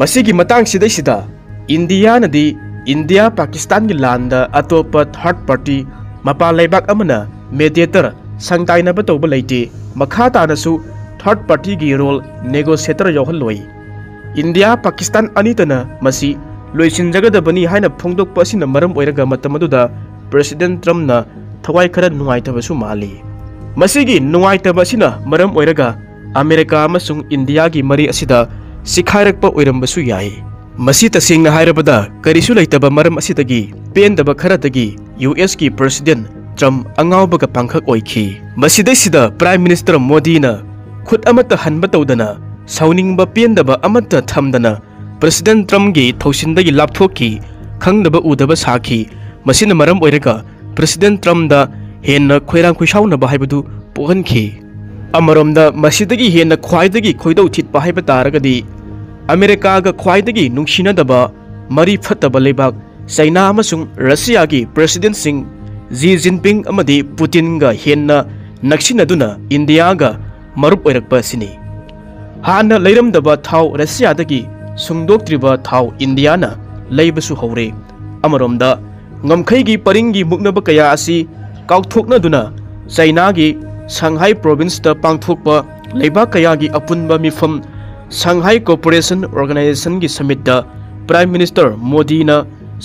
ꯃꯁꯤꯒꯤ ꯃꯇꯥꯡꯁꯤꯗꯩꯁꯤꯗ ꯏꯟꯗꯤꯌꯥꯅꯗꯤ ꯏꯟꯗꯤꯌꯥ ꯄꯥꯀꯤꯁꯇꯥꯟꯒꯤ ꯂꯥꯟꯗ ꯑꯇꯣꯞꯄ third party, ꯃꯄꯥꯟ ꯂꯩꯕꯥꯛ ꯑꯃꯅ mediator, ꯁꯪꯇꯥꯏꯅꯕ ꯇꯧꯕ ꯂꯩꯇꯦ, ꯃꯈꯥ ꯇꯥꯅꯁꯨ third partyꯒꯤ role, negotiator ꯌꯥꯎꯍꯜꯂꯣꯏ꯫ ꯏꯟꯗꯤꯌꯥ ꯄꯥꯀꯤꯁꯇꯥꯟ ꯑꯅꯤꯇꯅ ꯃꯁꯤ ꯂꯣꯏꯁꯤꯟꯖꯒꯗꯕꯅꯤ ꯍꯥꯏꯅ ꯐꯣꯡꯗꯣꯛꯄ ꯑꯁꯤꯅ ꯃꯔꯝ ꯑꯣꯏꯔꯒ ꯃꯇꯝ ꯑꯗꯨꯗ president ꯇ꯭ꯔꯝꯞꯅ ꯊꯋꯥꯏ ꯈꯔ ꯅꯨꯡꯉꯥꯏꯇꯕꯁꯨ ꯃꯥꯜꯂꯤ꯫ ꯃꯁꯤꯒꯤ ꯅꯨꯡꯉꯥꯏꯇꯕ ꯑꯁꯤꯅ ꯃꯔꯝ ꯑꯣꯏꯔꯒ ꯑꯃꯦꯔꯤꯀꯥ ꯑꯃꯁꯨꯡ ꯏꯟꯗꯤꯌꯥꯒꯤ ꯃꯔꯤ ꯑꯁꯤꯗ ꯁꯤꯈꯥꯏꯔꯛꯄ ꯑꯣꯏꯔꯝꯕꯁꯨ ꯌꯥꯏ꯫ ꯃꯁꯤ ꯇꯁꯦꯡꯅ ꯍꯥꯏꯔꯕꯗ ꯀꯔꯤꯁꯨ ꯂꯩꯇꯕ ꯃꯔꯝ ꯑꯁꯤꯗꯒꯤ ꯄꯦꯟꯗꯕ ꯈꯔꯗꯒꯤ ꯌꯨ ꯑꯦꯁꯀꯤ president ꯇ꯭ꯔꯝꯞ ꯑꯉꯥꯎꯕꯒ ꯄꯥꯡꯈꯛ ꯑꯣꯏꯈꯤ꯫ ꯃꯁꯤꯗꯩꯁꯤꯗ prime minister ꯃꯣꯗꯤꯅ ꯈꯨꯠ ꯑꯃꯠꯇ ꯍꯟꯕ ꯇꯧꯗꯅ, ꯁꯥꯎꯅꯤꯡꯕ ꯄꯦꯟꯗꯕ ꯑꯃꯠꯇ ꯊꯝꯗꯅ president ꯇ꯭ꯔꯝꯞꯀꯤ ꯊꯧꯁꯤꯟꯗꯒꯤ ꯂꯥꯞꯊꯣꯛꯈꯤ, ꯈꯪꯗꯕ ꯎꯗꯕ ꯁꯥꯈꯤ꯫ ꯃꯁꯤꯅ ꯃꯔꯝ ꯑꯣꯏꯔꯒ president ꯇ꯭ꯔꯝꯞꯗ ꯍꯦꯟꯅ ꯈꯣꯏꯔꯥꯡ ꯈꯣꯏꯁꯥꯎꯅꯕ ꯍꯥꯏꯕꯗꯨ ꯄꯣꯛꯍꯟꯈꯤ꯫ ꯑꯃꯔꯣꯝꯗ ꯃꯁꯤꯗꯒꯤ ꯍꯦꯟꯅ ꯈ꯭ꯋꯥꯏꯗꯒꯤ ꯈꯣꯏꯗꯧ ꯊꯤꯠꯄ ꯍꯥꯏꯕ ꯇꯥꯔꯒꯗꯤ ꯑꯃꯦꯔꯤꯀꯥꯒ ꯈ꯭ꯋꯥꯏꯗꯒꯤ ꯅꯨꯡꯁꯤꯅꯗꯕ, ꯃꯔꯤ ꯐꯠꯇꯕ ꯂꯩꯕꯥꯛ ꯆꯩꯅꯥ ꯑꯃꯁꯨꯡ ꯔꯁꯤꯌꯥꯒꯤ presidentꯁꯤꯡ ꯖꯤ ꯖꯤꯟꯄꯤꯡ ꯑꯃꯗꯤ ꯄꯨꯇꯤꯟꯒ ꯍꯦꯟꯅ ꯅꯛꯁꯤꯟꯅꯗꯨꯅ ꯏꯟꯗꯤꯌꯥꯒ ꯃꯔꯨꯞ ꯑꯣꯏꯔꯛꯄ ꯑꯁꯤꯅꯤ꯫ ꯍꯥꯟꯅ ꯂꯩꯔꯝꯗꯕ ꯊꯥꯎ ꯔꯁꯤꯌꯥꯗꯒꯤ ꯁꯨꯡꯗꯣꯛꯇ꯭ꯔꯤꯕ ꯊꯥꯎ ꯏꯟꯗꯤꯌꯥꯅ ꯂꯩꯕꯁꯨ ꯍꯧꯔꯦ꯫ ꯑꯃꯔꯣꯝꯗ ꯉꯝꯈꯩꯒꯤ ꯄꯔꯤꯡꯒꯤ ꯃꯨꯛꯅꯕ ꯀꯌꯥ ꯑꯁꯤ ꯀꯥꯎꯊꯣꯛꯅꯗꯨꯅ ꯆꯩꯅꯥꯒꯤ ꯁꯪꯍꯥꯏ provinceꯇ ꯄꯥꯡꯊꯣꯛꯄ ꯂꯩꯕꯥꯛ ꯀꯌꯥꯒꯤ ꯑꯄꯨꯟꯕ ꯃꯤꯐꯝ Shanghai Cooperation Organizationꯒꯤ summitꯇ prime minister ꯃꯣꯗꯤꯅ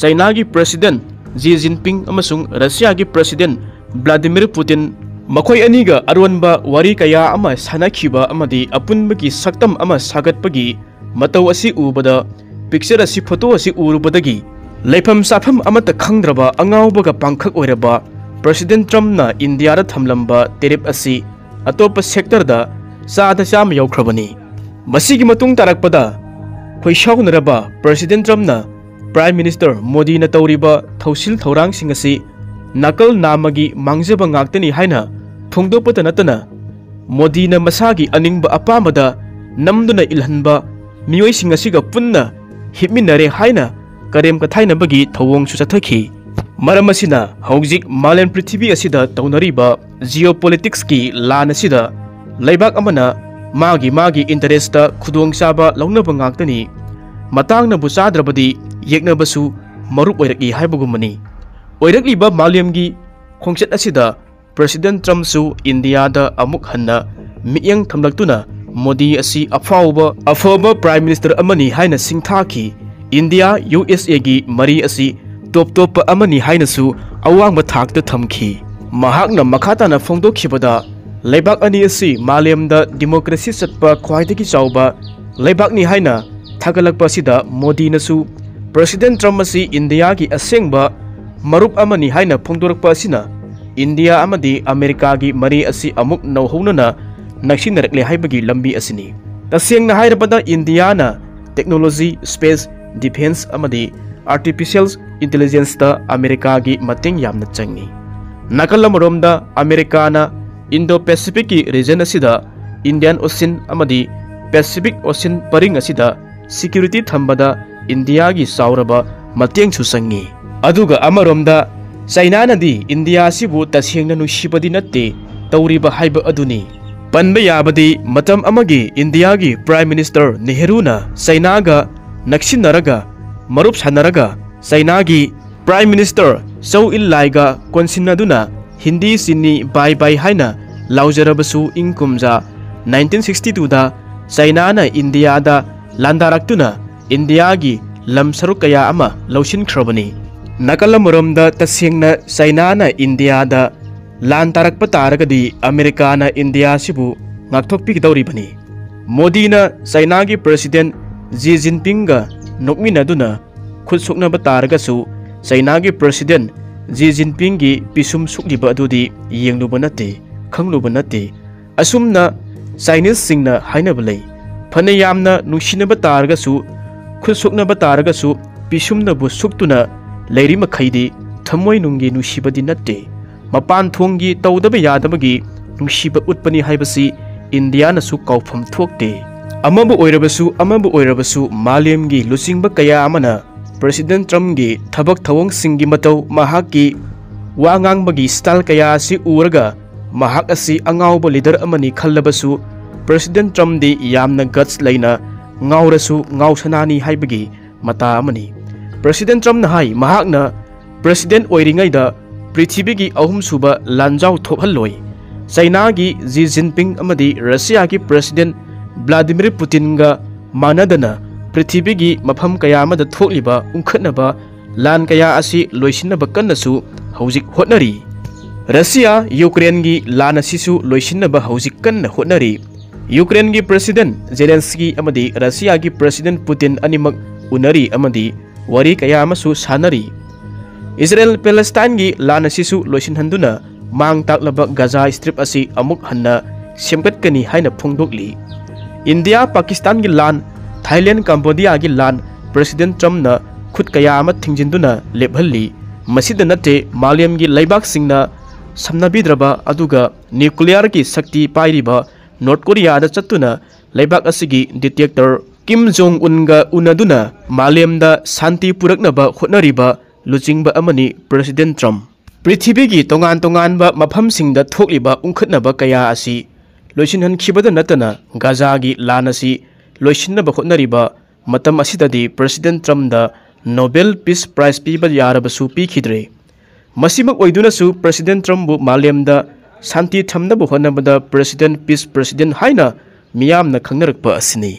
ꯆꯩꯅꯥꯒꯤ president ꯖꯤ ꯖꯤꯟꯄꯤꯡ ꯑꯃꯁꯨꯡ ꯔꯁꯤꯌꯥꯒꯤ president ꯕ꯭ꯂꯥꯗꯤꯃꯤꯔ ꯄꯨꯇꯤꯟ ꯃꯈꯣꯏ ꯑꯅꯤꯒ ꯑꯔꯣꯟꯕ ꯋꯥꯔꯤ ꯀꯌꯥ ꯑꯃ ꯁꯥꯟꯅꯈꯤꯕ ꯑꯃꯗꯤ ꯑꯄꯨꯟꯕꯒꯤ ꯁꯛꯇꯝ ꯑꯃ ꯁꯥꯒꯠꯄꯒꯤ ꯃꯇꯧ ꯑꯁꯤ ꯎꯕꯗ, picture ꯑꯁꯤ, photo ꯑꯁꯤ ꯎꯔꯨꯕꯗꯒꯤ ꯂꯩꯐꯝ ꯆꯥꯐꯝ ꯑꯃꯠꯇ ꯈꯪꯗ꯭ꯔꯕ ꯑꯉꯥꯎꯕꯒ ꯄꯥꯡꯈꯛ ꯑꯣꯏꯔꯕ president ꯇ꯭ꯔꯝꯞꯅ ꯏꯟꯗꯤꯌꯥꯗ ꯊꯝꯂꯝꯕ tariff ꯑꯁꯤ ꯑꯇꯣꯞꯄ sectorꯗ ꯆꯥꯗ ꯆꯥꯝꯃ ꯌꯧꯈ꯭ꯔꯕꯅꯤ꯫ ꯃꯁꯤꯒꯤ ꯃꯇꯨꯡ ꯇꯥꯔꯛꯄꯗ ꯈꯣꯏꯁꯥꯎꯅꯔꯕ ꯄ꯭ꯔꯦꯁꯤꯗꯦꯟ ꯇ꯭ꯔꯝꯞꯅ ꯄ꯭ꯔꯥꯏꯝ ꯃꯤꯅꯤꯁꯇꯔ ꯃꯣꯗꯤꯅ ꯇꯧꯔꯤꯕ ꯊꯧꯁꯤꯜ ꯊꯧꯔꯥꯡꯁꯤꯡ ꯑꯁꯤ ꯅꯥꯀꯜ ꯅꯥꯝꯃꯒꯤ ꯃꯥꯡꯖꯕ ꯉꯥꯛꯇꯅꯤ ꯍꯥꯏꯅ ꯐꯣꯡꯗꯣꯛꯄꯇ ꯅꯠꯇꯅ, ꯃꯣꯗꯤꯅ ꯃꯁꯥꯒꯤ ꯑꯅꯤꯡꯕ ꯑꯄꯥꯝꯕꯗ ꯅꯝꯗꯨꯅ ꯏꯜꯍꯟꯕ ꯃꯤꯑꯣꯏꯁꯤꯡ ꯑꯁꯤꯒ ꯄꯨꯟꯅ ꯍꯤꯞꯃꯤꯟꯅꯔꯦ ꯍꯥꯏꯅ ꯀꯔꯦꯝ ꯀꯊꯥꯏꯅꯕꯒꯤ ꯊꯧꯑꯣꯡꯁꯨ ꯆꯠꯊꯈꯤ꯫ ꯃꯔꯝ ꯑꯁꯤꯅ ꯍꯧꯖꯤꯛ ꯃꯥꯂꯦꯝ ꯄ꯭ꯔꯤꯊꯤꯕꯤ ꯑꯁꯤꯗ ꯇꯧꯅꯔꯤꯕ ꯖꯤꯑꯣꯄꯣꯂꯤꯇꯤꯛꯁꯀꯤ ꯂꯥꯟ ꯑꯁꯤꯗ ꯂꯩꯕꯥꯛ ꯑꯃꯅ ꯃꯥꯒꯤ ꯃꯥꯒꯤ ꯏꯟꯇꯔꯦꯁꯇ ꯈꯨꯗꯣꯡꯆꯥꯕ ꯂꯧꯅꯕ ꯉꯥꯛꯇꯅꯤ꯫ ꯃꯇꯥꯡꯅꯕꯨ ꯆꯥꯗ꯭ꯔꯕꯗꯤ ꯌꯦꯛꯅꯕꯁꯨ ꯃꯔꯨꯞ ꯑꯣꯏꯔꯛꯏ ꯍꯥꯏꯕꯒꯨꯝꯕꯅꯤ꯫ ꯑꯣꯏꯔꯛꯂꯤꯕ ꯃꯥꯂꯦꯝꯒꯤ ꯈꯣꯡꯆꯠ ꯑꯁꯤꯗ ꯄ꯭ꯔꯦꯁꯤꯗꯦꯟ ꯇ꯭ꯔꯝꯞꯁꯨ ꯏꯟꯗꯤꯌꯥꯗ ꯑꯃꯨꯛ ꯍꯟꯅ ꯃꯤꯠꯌꯦꯡ ꯊꯝꯂꯛꯇꯨꯅ ꯃꯣꯗꯤ ꯑꯁꯤ ꯑꯐꯥꯎꯕ, ꯑꯐꯕ ꯄ꯭ꯔꯥꯏꯝ ꯃꯤꯅꯤꯁꯇꯔ ꯑꯃꯅꯤ ꯍꯥꯏꯅ ꯁꯤꯡꯊꯥꯈꯤ꯫ ꯏꯟꯗꯤꯌꯥ ꯌꯨ ꯑꯦꯁ ꯑꯦꯒꯤ ꯃꯔꯤ ꯑꯁꯤ ꯇꯣꯞ ꯇꯣꯞꯄ ꯑꯃꯅꯤ ꯍꯥꯏꯅꯁꯨ ꯑꯋꯥꯡꯕ ꯊꯥꯛꯇ ꯊꯝꯈꯤ꯫ ꯃꯍꯥꯛꯅ ꯃꯈꯥ ꯇꯥꯅ ꯐꯣꯡꯗꯣꯛꯈꯤꯕꯗ, ꯂꯩꯕꯥꯛ ꯑꯅꯤ ꯑꯁꯤ ꯃꯥꯂꯦꯝꯗ ꯗꯤꯃꯣꯀ꯭ꯔꯦꯁꯤ ꯆꯠꯄ ꯈ꯭ꯋꯥꯏꯗꯒꯤ ꯆꯥꯎꯕ ꯂꯩꯕꯥꯛꯅꯤ ꯍꯥꯏꯅ ꯊꯥꯒꯠꯂꯛꯄ ꯑꯁꯤꯗ ꯃꯣꯗꯤꯅꯁꯨ ꯄ꯭ꯔꯦꯁꯤꯗꯦꯟ ꯇ꯭ꯔꯝꯞ ꯑꯁꯤ ꯏꯟꯗꯤꯌꯥꯒꯤ ꯑꯁꯦꯡꯕ ꯃꯔꯨꯞ ꯑꯃꯅꯤ ꯍꯥꯏꯅ ꯐꯣꯡꯗꯣꯔꯛꯄ ꯑꯁꯤꯅ ꯏꯟꯗꯤꯌꯥ ꯑꯃꯗꯤ ꯑꯃꯦꯔꯤꯀꯥꯒꯤ ꯃꯔꯤ ꯑꯁꯤ ꯑꯃꯨꯛ ꯅꯧꯍꯧꯅꯅ ꯅꯛꯁꯤꯟꯅꯔꯛꯂꯦ ꯍꯥꯏꯕꯒꯤ ꯂꯝꯕꯤ ꯑꯁꯤꯅꯤ꯫ ꯇꯁꯦꯡꯅ ꯍꯥꯏꯔꯕꯗ, ꯏꯟꯗꯤꯌꯥꯅ ꯇꯦꯛꯅꯣꯂꯣꯖꯤ, ꯁ꯭ꯄꯦꯁ, ꯗꯤꯐꯦꯟꯁ ꯑꯃꯗꯤ ꯑꯥꯔꯇꯤꯐꯤꯁꯤꯌꯦꯜ ꯏꯟꯇꯦꯂꯤꯖꯦꯟꯁꯇ ꯑꯃꯦꯔꯤꯀꯥꯒꯤ ꯃꯇꯦꯡ ꯌꯥꯝꯅ ꯆꯪꯏ꯫ ꯅꯥꯀꯜ ꯑꯃꯔꯣꯝꯗ, ꯑꯃꯦꯔꯤꯀꯥꯅ ꯏꯟꯗꯣ ꯄꯦꯁꯤꯐꯤꯛꯀꯤ ꯔꯤꯖꯟ ꯑꯁꯤꯗ, ꯏꯟꯗꯤꯌꯥꯟ ꯑꯣꯁꯤꯟ ꯑꯃꯗꯤ ꯄꯦꯁꯤꯐꯤꯛ ꯑꯣꯁꯤꯟ ꯄꯔꯤꯡ ꯑꯁꯤꯗ ꯁꯤꯀ꯭ꯌꯨꯔꯤꯇꯤ ꯊꯝꯕꯗ ꯏꯟꯗꯤꯌꯥꯒꯤ ꯆꯥꯎꯔꯕ ꯃꯇꯦꯡꯁꯨ ꯆꯪꯏ꯫ ꯑꯗꯨꯒ ꯑꯃꯔꯣꯝꯗ, ꯆꯩꯅꯥꯅꯗꯤ ꯏꯟꯗꯤꯌꯥ ꯑꯁꯤꯕꯨ ꯇꯁꯦꯡꯅ ꯅꯨꯡꯁꯤꯕꯗꯤ ꯅꯠꯇꯦ ꯇꯧꯔꯤꯕ ꯍꯥꯏꯕ ꯑꯗꯨꯅꯤ꯫ ꯄꯟꯕ ꯌꯥꯕꯗꯤ, ꯃꯇꯝ ꯑꯃꯒꯤ ꯏꯟꯗꯤꯌꯥꯒꯤ ꯄ꯭ꯔꯥꯏꯝ ꯃꯤꯅꯤꯁꯇꯔ ꯅꯦꯍꯔꯨꯅ ꯆꯩꯅꯥꯒ ꯅꯛꯁꯤꯟꯅꯔꯒ, ꯃꯔꯨꯞ ꯁꯥꯟꯅꯔꯒ, ꯆꯩꯅꯥꯒꯤ ꯄ꯭ꯔꯥꯏꯝ ꯃꯤꯅꯤꯁꯇꯔ ꯆꯧ ꯏꯟ ꯂꯥꯏꯒ ꯀꯣꯟꯁꯤꯟꯅꯗꯨꯅ ꯍꯤꯟꯗꯤ ꯆꯤꯅꯤ ꯕꯥꯏ ꯕꯥꯏ ꯍꯥꯏꯅ ꯂꯥꯎꯖꯔꯕꯁꯨ, ꯏꯪ ꯀꯨꯝꯖꯥ ꯅꯥꯏꯟꯇꯤꯟ ꯁꯤꯛꯁꯇꯤ ꯇꯨꯗ ꯆꯩꯅꯥꯅ ꯏꯟꯗꯤꯌꯥꯗ ꯂꯥꯟꯗꯥꯔꯛꯇꯨꯅ ꯏꯟꯗꯤꯌꯥꯒꯤ ꯂꯝ ꯁꯔꯨꯛ ꯀꯌꯥ ꯑꯃ ꯂꯧꯁꯤꯟꯈ꯭ꯔꯕꯅꯤ꯫ ꯅꯥꯀꯜ ꯑꯃꯔꯣꯝꯗ, ꯇꯁꯦꯡꯅ ꯆꯩꯅꯥꯅ ꯏꯟꯗꯤꯌꯥꯗ ꯂꯥꯟ ꯇꯥꯔꯛꯄ ꯇꯥꯔꯒꯗꯤ, ꯑꯃꯦꯔꯤꯀꯥꯅ ꯏꯟꯗꯤꯌꯥ ꯑꯁꯤꯕꯨ ꯉꯥꯛꯊꯣꯛꯄꯤꯒꯗꯧꯔꯤꯕꯅꯤ꯫ ꯃꯣꯗꯤꯅ ꯆꯩꯅꯥꯒꯤ ꯄ꯭ꯔꯦꯁꯤꯗꯦꯟ ꯖꯤ ꯖꯤꯟꯄꯤꯡꯒ ꯅꯣꯛꯃꯤꯟꯅꯗꯨꯅ ꯈꯨꯠ ꯁꯣꯛꯅꯕ ꯇꯥꯔꯒꯁꯨ, ꯆꯩꯅꯥꯒꯤ ꯄ꯭ꯔꯦꯁꯤꯗꯦꯟ ꯖꯤ ꯖꯤꯟꯄꯤꯡꯒꯤ ꯄꯤꯁꯨꯝ ꯁꯣꯛꯂꯤꯕ ꯑꯗꯨꯗꯤ ꯌꯦꯡꯂꯨꯕ ꯅꯠꯇꯦ, ꯈꯪꯂꯨꯕ ꯅꯠꯇꯦ꯫ ꯑꯁꯨꯝꯅ ꯆꯥꯏꯅꯤꯁꯁꯤꯡꯅ ꯍꯥꯏꯅꯕ ꯂꯩ, ꯐꯅ ꯌꯥꯝꯅ ꯅꯨꯡꯁꯤꯅꯕ ꯇꯥꯔꯒꯁꯨ, ꯈꯨꯠ ꯁꯣꯛꯅꯕ ꯇꯥꯔꯒꯁꯨ, ꯄꯤꯁꯨꯝꯅꯕꯨ ꯁꯨꯛꯇꯨꯅ ꯂꯩꯔꯤ ꯃꯈꯩꯗꯤ ꯊꯃꯣꯏꯅꯨꯡꯒꯤ ꯅꯨꯡꯁꯤꯕꯗꯤ ꯅꯠꯇꯦ꯫ ꯃꯄꯥꯟ ꯊꯣꯡꯒꯤ ꯇꯧꯗꯕ ꯌꯥꯗꯕꯒꯤ ꯅꯨꯡꯁꯤꯕ ꯎꯠꯄꯅꯤ ꯍꯥꯏꯕꯁꯤ ꯏꯟꯗꯤꯌꯥꯅꯁꯨ ꯀꯥꯎꯐꯝ ꯊꯣꯛꯇꯦ꯫ ꯑꯃꯕꯨ ꯑꯣꯏꯔꯕꯁꯨ, ꯑꯃꯕꯨ ꯑꯣꯏꯔꯕꯁꯨ, ꯃꯥꯂꯦꯝꯒꯤ ꯂꯨꯆꯤꯡꯕ ꯀꯌꯥ ꯑꯃꯅ ꯄ꯭ꯔꯦꯁꯤꯗꯦꯟꯠ ꯇ꯭ꯔꯝꯞꯒꯤ ꯊꯕꯛ ꯊꯧꯑꯣꯡꯁꯤꯡꯒꯤ ꯃꯇꯧ, ꯃꯍꯥꯛꯀꯤ ꯋꯥ ꯉꯥꯡꯕꯒꯤ ꯁ꯭ꯇꯥꯏꯜ ꯀꯌꯥ ꯑꯁꯤ ꯎꯔꯒ ꯃꯍꯥꯛ ꯑꯁꯤ ꯑꯉꯥꯎꯕ ꯂꯤꯗꯔ ꯑꯃꯅꯤ ꯈꯜꯂꯕꯁꯨ, ꯄ꯭ꯔꯦꯁꯤꯗꯦꯟꯠ ꯇ꯭ꯔꯝꯞꯗꯤ ꯌꯥꯝꯅ ꯒꯠꯁ ꯂꯩꯅ ꯉꯥꯎꯔꯁꯨ ꯉꯥꯎꯁꯅꯥꯅꯤ ꯍꯥꯏꯕꯒꯤ ꯃꯇꯥ ꯑꯃꯅꯤ꯫ ꯄ꯭ꯔꯦꯁꯤꯗꯦꯟꯠ ꯇ꯭ꯔꯝꯞꯅ ꯍꯥꯏ, ꯃꯍꯥꯛꯅ ꯄ꯭ꯔꯦꯁꯤꯗꯦꯟꯠ ꯑꯣꯏꯔꯤꯉꯩꯗ ꯄ꯭ꯔꯤꯊꯤꯕꯤꯒꯤ ꯑꯍꯨꯝꯁꯨꯕ ꯂꯥꯟꯖꯥꯎ ꯊꯣꯛꯍꯜꯂꯣꯏ꯫ ꯆꯩꯅꯥꯒꯤ ꯖꯤ ꯖꯤꯟꯄꯤꯡ ꯑꯃꯗꯤ ꯔꯁꯤꯌꯥꯒꯤ ꯄ꯭ꯔꯦꯁꯤꯗꯦꯟꯠ ꯚ꯭ꯂꯥꯗꯤꯃꯤꯔ ꯄꯨꯇꯤꯟꯒ ꯃꯥꯟꯅꯗꯅ ꯄ꯭ꯔꯤꯊꯤꯕꯤꯒꯤ ꯃꯐꯝ ꯀꯌꯥ ꯑꯃꯗ ꯊꯣꯛꯂꯤꯕ ꯎꯪꯈꯠꯅꯕ ꯂꯥꯟ ꯀꯌꯥ ꯑꯁꯤ ꯂꯣꯏꯁꯤꯟꯅꯕ ꯀꯟꯅꯁꯨ ꯍꯧꯖꯤꯛ ꯍꯣꯠꯅꯔꯤ꯫ ꯔꯁꯤꯌꯥ ꯌꯨꯀ꯭ꯔꯦꯟꯒꯤ ꯂꯥꯟ ꯑꯁꯤꯁꯨ ꯂꯣꯏꯁꯤꯟꯅꯕ ꯍꯧꯖꯤꯛ ꯀꯟꯅ ꯍꯣꯠꯅꯔꯤ꯫ ꯌꯨꯀ꯭ꯔꯦꯟꯒꯤ ꯄ꯭ꯔꯦꯁꯤꯗꯦꯟꯠ ꯖꯦꯂꯦꯟꯁꯀꯤ ꯑꯃꯗꯤ ꯔꯁꯤꯌꯥꯒꯤ ꯄ꯭ꯔꯦꯁꯤꯗꯦꯟꯠ ꯄꯨꯇꯤꯟ ꯑꯅꯤꯃꯛ ꯎꯅꯔꯤ ꯑꯃꯗꯤ ꯋꯥꯔꯤ ꯀꯌꯥ ꯑꯃꯁꯨ ꯁꯥꯟꯅꯔꯤ꯫ ꯏꯖꯔꯦꯜ ꯄꯦꯂꯦꯁꯇꯥꯏꯟꯒꯤ ꯂꯥꯟ ꯑꯁꯤꯁꯨ ꯂꯣꯏꯁꯤꯟꯍꯟꯗꯨꯅ ꯃꯥꯡ ꯇꯥꯛꯂꯕ ꯒꯖꯥ ꯁ꯭ꯇ꯭ꯔꯤꯞ ꯑꯁꯤ ꯑꯃꯨꯛ ꯍꯟꯅ ꯁꯦꯝꯒꯠꯀꯅꯤ ꯍꯥꯏꯅ ꯐꯣꯡꯗꯣꯛꯂꯤ꯫ ꯏꯟꯗꯤꯌꯥ ꯄꯥꯀꯤꯁꯇꯥꯟꯒꯤ ꯂꯥꯟ, ꯊꯥꯏꯂꯦꯟ ꯀꯝꯕꯣꯗꯤꯌꯥꯒꯤ ꯂꯥꯟ ꯄ꯭ꯔꯦꯁꯤꯗꯦꯟꯠ ꯇ꯭ꯔꯝꯞꯅ ꯈꯨꯠ ꯀꯌꯥ ꯑꯃ ꯊꯤꯡꯖꯤꯟꯗꯨꯅ ꯂꯦꯞꯍꯜꯂꯤ꯫ ꯃꯁꯤꯗ ꯅꯠꯇꯦ, ꯃꯥꯂꯦꯝꯒꯤ ꯂꯩꯕꯥꯛꯁꯤꯡꯅ ꯁꯝꯅꯕꯤꯗ꯭ꯔꯕ ꯑꯗꯨꯒ ꯅ꯭ꯌꯨꯀ꯭ꯂꯤꯌꯔꯒꯤ ꯁꯛꯇꯤ ꯄꯥꯏꯔꯤꯕ ꯅꯣꯔꯠ ꯀꯣꯔꯤꯌꯥꯗ ꯆꯠꯇꯨꯅ ꯂꯩꯕꯥꯛ ꯑꯁꯤꯒꯤ ꯗꯤꯛꯇꯦꯇꯔ ꯀꯤꯝ ꯖꯣꯡ ꯎꯟꯒ ꯎꯅꯗꯨꯅ ꯃꯥꯂꯦꯝꯗ ꯁꯥꯟꯇꯤ ꯄꯨꯔꯛꯅꯕ ꯍꯣꯠꯅꯔꯤꯕ ꯂꯨꯆꯤꯡꯕ ꯑꯃꯅꯤ ꯄ꯭ꯔꯦꯁꯤꯗꯦꯟꯠ ꯇ꯭ꯔꯝꯞ꯫ ꯄ꯭ꯔꯤꯊꯤꯕꯤꯒꯤ ꯇꯣꯉꯥꯟ ꯇꯣꯉꯥꯟꯕ ꯃꯐꯝꯁꯤꯡꯗ ꯊꯣꯛꯂꯤꯕ ꯎꯪꯈꯠꯅꯕ ꯀꯌꯥ ꯑꯁꯤ ꯂꯣꯏꯁꯤꯟꯍꯟꯈꯤꯕꯗ ꯅꯠꯇꯅ ꯒꯥꯖꯥꯒꯤ ꯂꯥꯟ ꯑꯁꯤ ꯂꯣꯏꯁꯤꯟꯅꯕ ꯍꯣꯠꯅꯔꯤꯕ ꯃꯇꯝ ꯑꯁꯤꯗꯗꯤ ꯄ꯭ꯔꯦꯁꯤꯗꯦꯟꯠ ꯇ꯭ꯔꯝꯞꯗ ꯅꯣꯕꯦꯜ ꯄꯤꯁ ꯄ꯭ꯔꯥꯏꯖ ꯄꯤꯕ ꯌꯥꯔꯕꯁꯨ ꯄꯤꯈꯤꯗ꯭ꯔꯦ꯫ ꯃꯁꯤꯃꯛ ꯑꯣꯏꯗꯨꯅꯁꯨ ꯄ꯭ꯔꯦꯁꯤꯗꯦꯟꯠ ꯇ꯭ꯔꯝꯞꯕꯨ ꯃꯥꯂꯦꯝꯗ ꯁꯥꯟꯇꯤ ꯊꯝꯅꯕ ꯍꯣꯠꯅꯕꯗ ꯄ꯭ꯔꯦꯁꯤꯗꯦꯟꯠ ꯄꯤꯁ ꯄ꯭ꯔꯦꯁꯤꯗꯦꯟꯠ ꯍꯥꯏꯅ ꯃꯤꯌꯥꯝꯅ ꯈꯪꯅꯔꯛꯄ ꯑꯁꯤꯅꯤ꯫